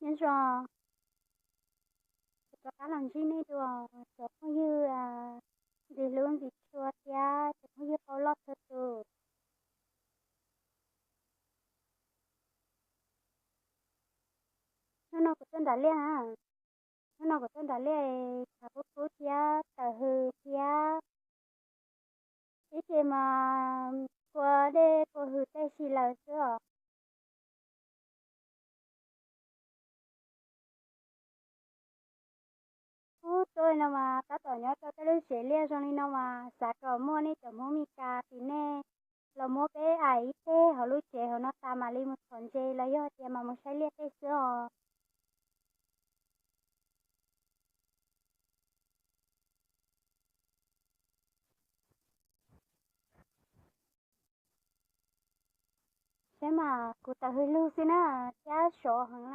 Nyob zoo, kuv rov qab los ntsib nej dua, cov phooj ywg ntxim hlub ntxim tshua thiab cov phooj ywg qau loj txhua tus. Hnub no kuv tuaj nram liaj na, hnub no kuv tuaj nram liaj, tshav kub kub thiab tawm hws thiab, ib ce mas kua dej kua hws tej si lawm xwb os. Ub, tuaj li no mas tab tom nyob rau tej lub tsev liaj zoo li no mas xav kom muaj nej cov Hmoob Mes Kas tim nej los muab peb aim ib teg hauv lub tsev hauv no tas mam li mus thov ntse los yog tias mam mus saib liaj tej xwb os. Saib mas kuv tawm hws lug xwb na, thiab sov heev.